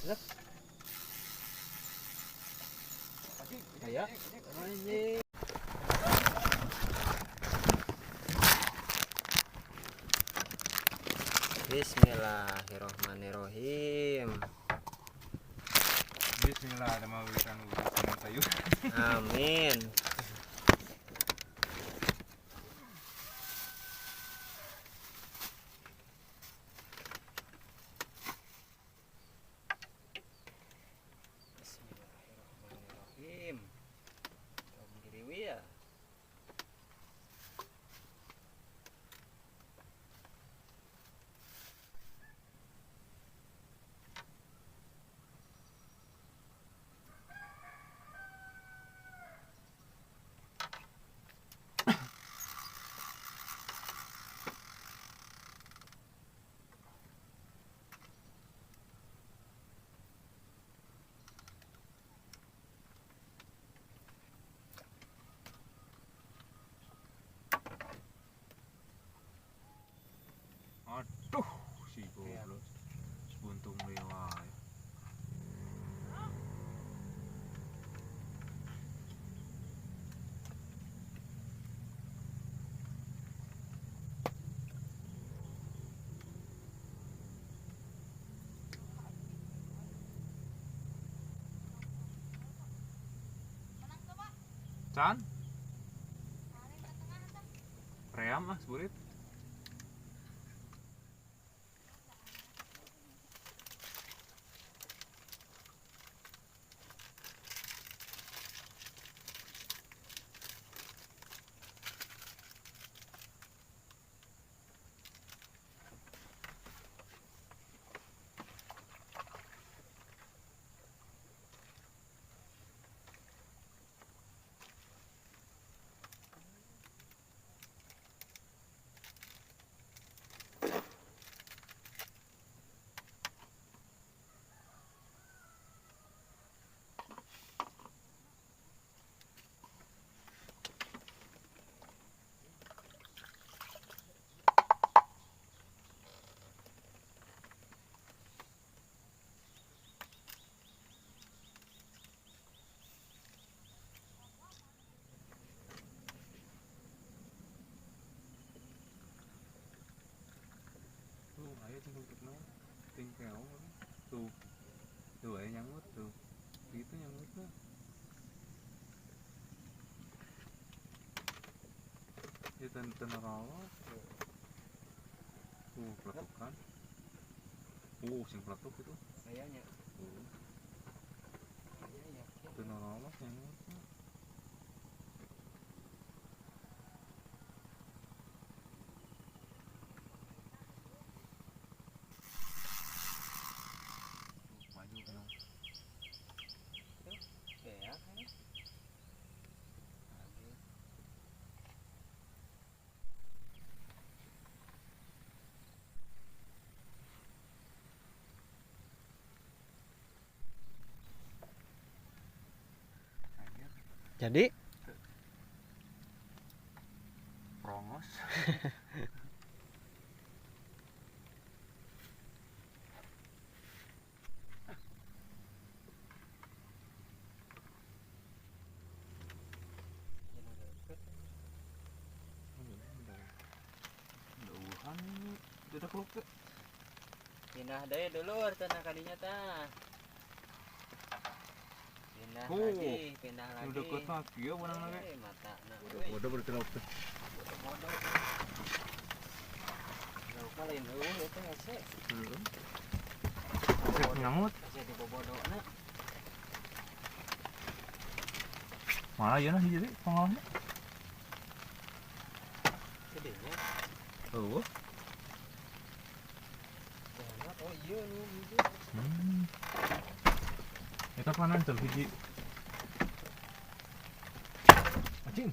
Lah. Aya. Anjing. Bismillahirrohmanirrohim. Bismillah ada mau witan tayu. Amin. Bismillahirrohmanirrohim. Tong diriwi ya. Aduh, si goblok. Sebuntung lewat. Can? Ream ah seburit. Tuh, ayo tinggal tinggal tuh, tuh ayo nyanggut tuh, itu nyanggutnya. Ya teneralo. Tuh peletukan. Sing peletuk itu. Kayaknya. Tuh. Teneralo nyanggutnya. Jadi prongos. Pindah deh dulu tanah kadinya tah. Pindah lagi, pindah lagi. Udah deket lagi ya benang lagi. Mata nah. Bodoh berarti lauk teh. Bodoh. Lauk mah lain eueuh eta hese. Heeh. Nyangut. Hese dibobodona. Malah ieu nah hiji deui pangalahna. Gedenya. Eueuh. Oh iya nu hiji. Eta panan teu hiji. Anjing.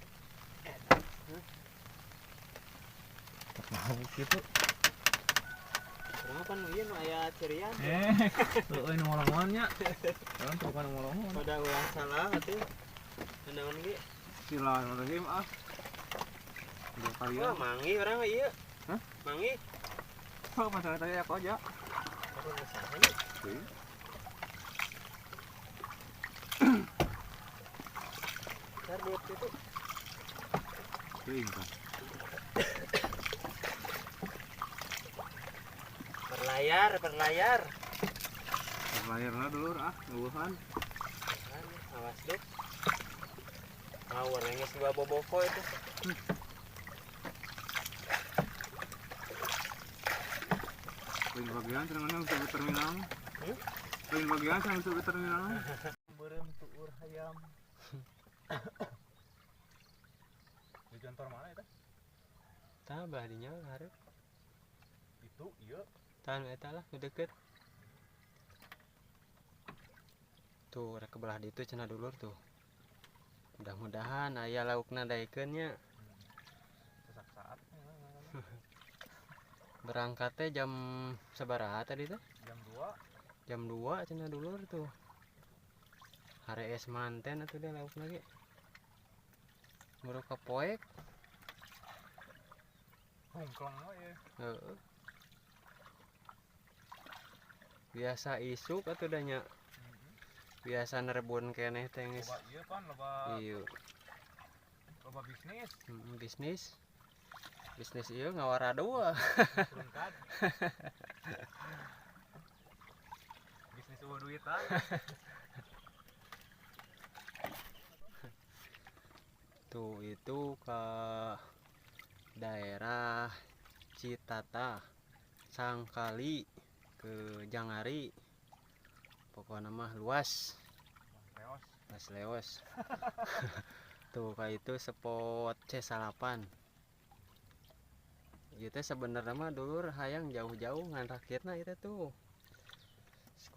Tak mau kitu. Kenapa nu ieu nu aya cirian? Heueuh nu molongan nya. Urang teu bukan molongan. Pada ulah salah atuh. Naon ge? Bismillahirrahmanirrahim ah. Dua kali Wah, mangi urang mah ieu. Hah? Mangi. Oh, masalah tadi aku aja. Aduh, saha nya? Heuh. Besar duit itu. Teuing tah. Berlayar, berlayar. Berlayarna dulur ah, ngeueuhan. Awas duk. Ngawur geus dua boboko itu. Lain bagian cenah mana bisa ke terminal. Lain bagian cenah bisa ke terminal. Beureum tuur hayam. Di kantor mana eta? Tah belah dinya hareup. Itu ieu. Tah nu eta lah nu deukeut. Tuh rek ke belah ditu cenah dulur tuh. Mudah-mudahan aya laukna daekeun nya. Sesak saat. Berangkatnya jam sabaraha tadi teh? Jam 2. Jam 2 cenah dulur tuh. Hare es manten atuh deh lauk lagi. Buru kapoek. Hungklang we ya. Heeh. Biasa isuk atuh da nya. Biasa nerebun keneh teh geus. Loba ieu pan loba. Iya. Loba bisnis. Bisnis. Bisnis ieu ngawarado. Rungkad. Bisnis eueuh duitan. Tuh itu ke daerah Citata, Sangkali, ke Jangari. Pokoknya mah luas. Leos. Luas leos. Tuh kayak itu spot C8. Ieu teh sebenarnya mah dulur hayang jauh-jauh ngan rakitna ieu teh tuh.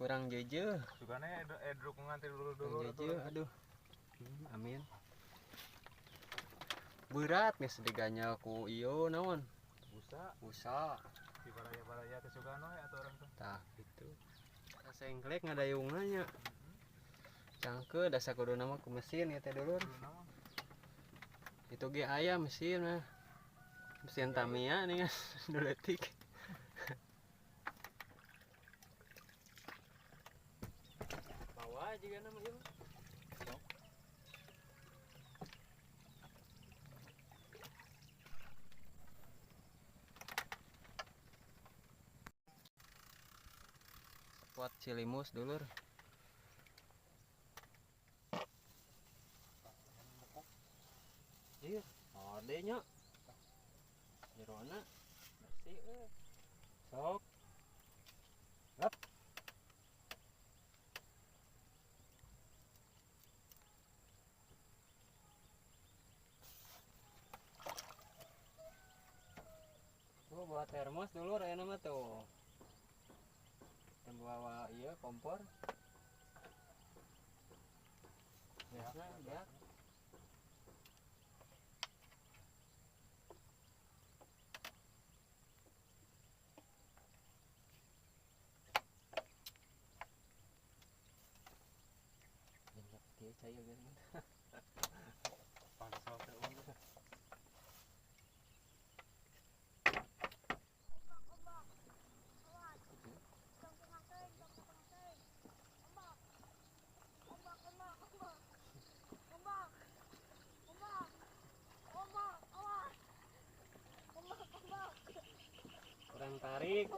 Kurang jeujeuh. Sugane dukungan ti dulur-dulur jeujeuh, aduh. Amin. Berat geus diganyal ku ieu naon? Busa. Busa. Di baraya-baraya teh sugan we atuh urang teh. Tah gitu. Sengklek ngadayungna nya. Cangke dasa kuduna mah ku mesin ieu teh dulur. Itu ge aya mesin mah. Mesin Tamiya nih kan, leutik. Bawa juga nama ieu. Spot Cilimus dulur. Iya, ode nya. Jerona bersih euy. Sok. Lep. Gua bawa termos dulur aya mah tuh. Kita bawa iya kompor. Biasa ya. Dia cair gitu. Kurang tarik.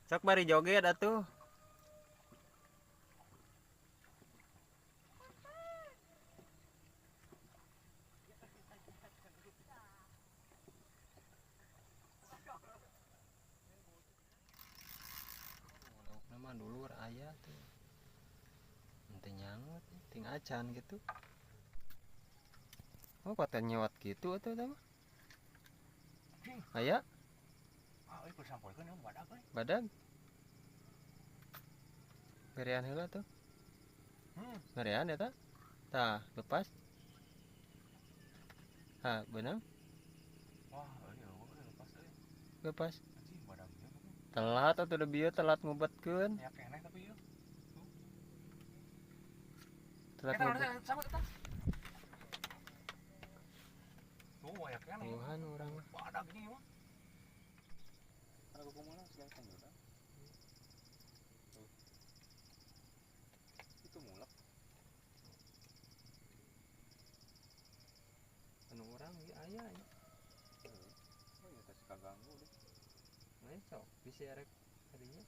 Sok bari joget atuh. Laukna mah dulur aya tuh. Henteu nyangut, ting acan gitu. Oh, paten nyewat gitu atuh eta mah. Aya? Ah, euy kusampoikeun ieu badag euy. Badag. Berean heula tuh. Berean eta. Tah, lepas. Ha, beunang. Wah, euy lepas euy. Lepas. Anjing badag ieu. Telat atuh da bieu telat ngubetkeun. Ya keneh tapi ieu. Telat sanggup eta. Tuh aya keneh. Tuhan urang mah. Badag ini mah. Ada kumaha segala tangguh. Tuh. Itu mulak. Anu urang ieu aya nya. Oh iya tas kaganggu deh. Lain sok bisa erek kadinya.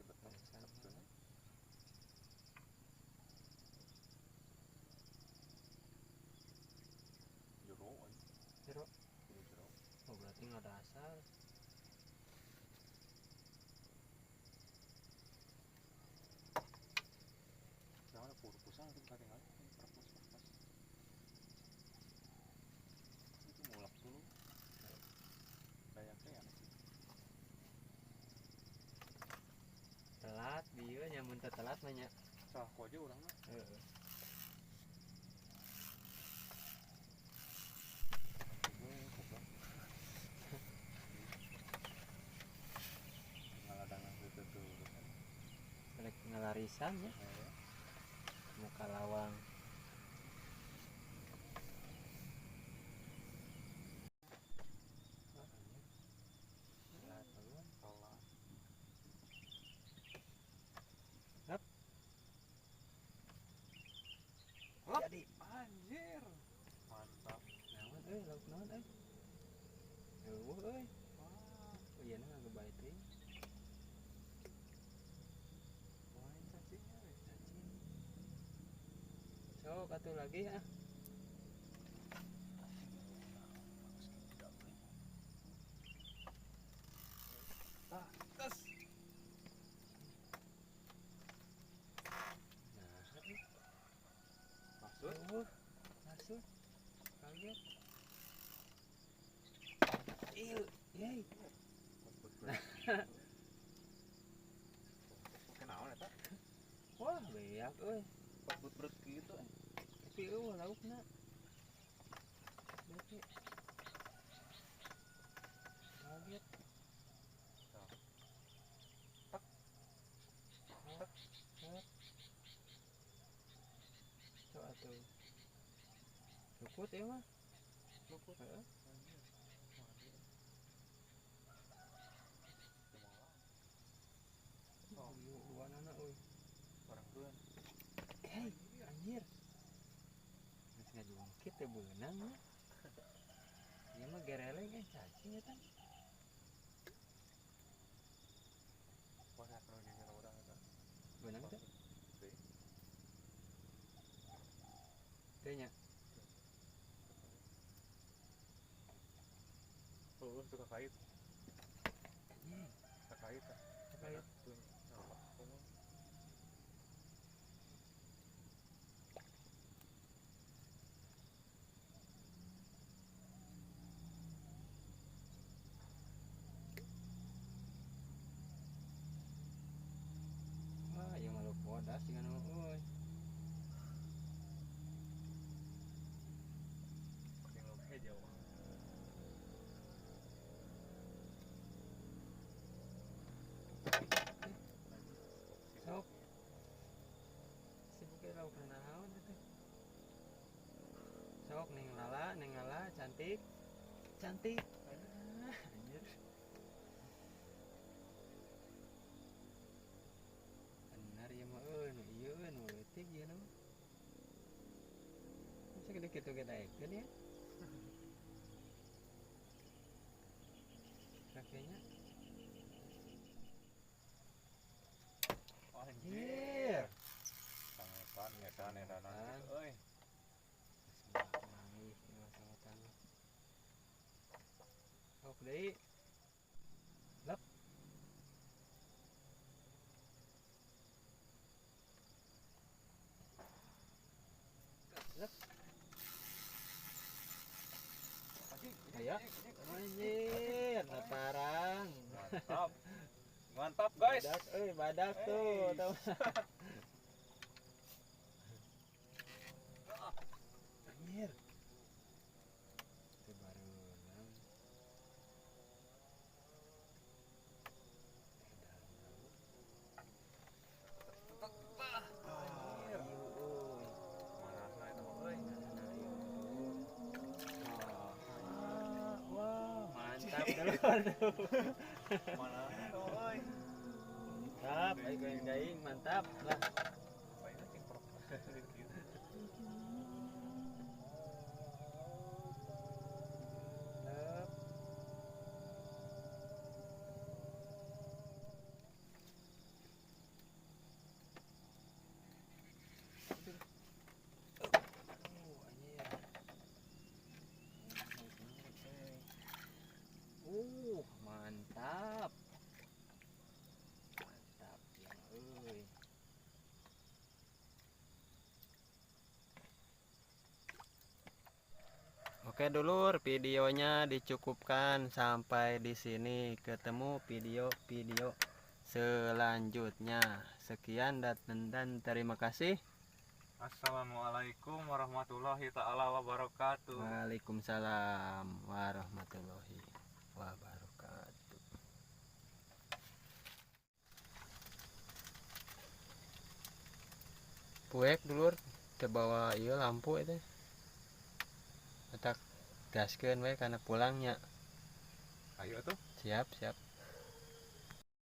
Sebetulnya sebetulnya. Jero aja. Jero. Jero. Oh berarti nggak dasar. Jangan ada purpusan nanti ketinggalan. Perpus. Itu mulak dulu. Kayaknya ya. Telat dia nyamun telat banyak. Salah ku aja orang mah. Heeh. Rek ngelarisan ya. Muka lawang. Jadi anjir. Mantap. Naon euy, lauk naon euy? Eueuh euy. Wah, oh ieu na ngagebae teuing. Lain cacingnya euy. Cacing. Sok atuh lagi ah. Tah, tes. Nah, masuk. Masuk. Kaget. Ieu, yey. Kenaon eta? Wah, beak euy. Beut-beut kitu eh. Tapi eueuh laukna. Berarti kaget. Tah. Tek. Tek. Tek. Sok atuh. Luput ya mah. Luput. Heeh. Oh, dua anak euy. Barangkeun. Hei, anjir. Geus ngajungkit teh beunang nya. Ieu mah gereleng cacing eta. Wah, kalau nyenyar urang eta. Beunang teh? Teu. Teu nya. Oh, suka kait. Anjing. Kait ah. Kait. Tuh. Wah, ieu mah lauk bodas dengan euy. Pakai lauk hijau. Sok. Sibuk lauk naon teh. Sok neng lala cantik. Cantik. Ah, anjir. Benar ieu mah euy, nu ieu nu leutik ieu mah. Masa gede kitu ge daekeun ya? Kakeknya. Anjir. Anjir. Sangetan edan edanan gitu euy. Manggih ieu sangetan. Sok deui. Lep. Lep. Aya. Anjir, leparang. Mantap. Mantap guys. Badak euy, badak tuh. Tahu. Anjir. Itu baru. Anjir. Mantap dulur. Mana tuh euy. Mantap, ayo goyang mantap lah. Mantap. Mantap ya euy. Oke dulur, videonya dicukupkan sampai di sini. Ketemu video-video selanjutnya. Sekian dan terima kasih. Assalamualaikum warahmatullahi taala wabarakatuh. Waalaikumsalam warahmatullahi wabarakatuh. Puek dulur, terbawa ieu lampu itu. Letak gaskeun we kana pulangnya. Ayo tuh. Siap, siap.